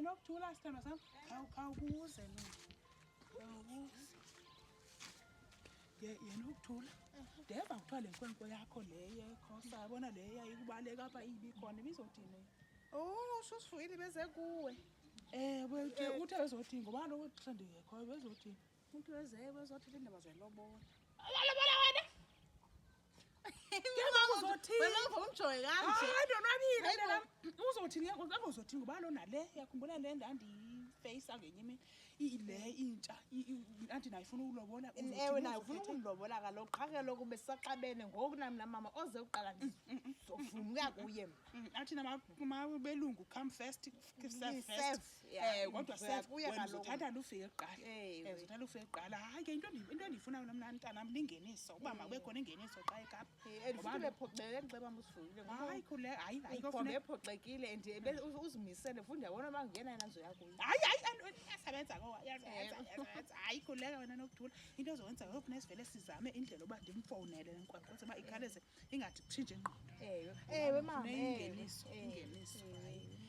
Nokuthula, sithandwa sam, khawukuze mina, khawukuze. Ye Nokuthula, ndeva kuthiwa le nkwenkwe yakho le yekhosa, yabona le yayikubaleka apha ibikhona, ibizothini? Oh, susivuyile beze kuwe. Ewe, uthe bezothini? Ngoba kaloku xa ndingekhoyo bezothini? Umntu weze bezothetha iindaba zelobola. Alobola wena? Ke uzothini? Wena uva umjoye kanje. Hayi, ndonwabile. Hayi bo. Mntanam. Uzothini ke ngoku? Angozothini ngoba kaloku nale, yakhumbula le ndandiyifeyisa ngenye imini, le intsha, andithi nayo ifuna ukulobola. Uzothini? Ewe, naye ufuna Uzothetha? ukundilobola kaloku, qha ke kaloku besisaxabene ngoku nam namama oze kuqala ndizovuma ukuya kuye mna. Athi namabelungu, come first, serve first. Serve, yeah. Kodwa Ndizoya serve kuye wena kaloku. uzothatha lufike kuqala. Ewe. Uzothatha lufike kuqala. Hayi ke, into endiyifunayo mna mntanam lingeniso, uba makube khona ingeniso xa eKapa. And Ngoba futhi bephoxeke ndixeba usivuyile. Hayi khule, hayi hayi Ukhombe kofuneka. ephoxekile and uzimisele futhi ndiyabona uba ngena yena ndizoya kuye. Hayi hayi, iyasebenza ngoku, iyasebenza, iyasebenza. Hayi khuleka wena Nokuthula. Into ezowenza kufuneka sivele sizame indlela yoba ndimfowunele le nkwenkwe ukwenzela uba ikhawuleze ingathi kutshintshe ingqondo. Ewe, ewe mama, Funeka ewe. ingeniso, Ewe. ingeniso. Ewe. Hayi.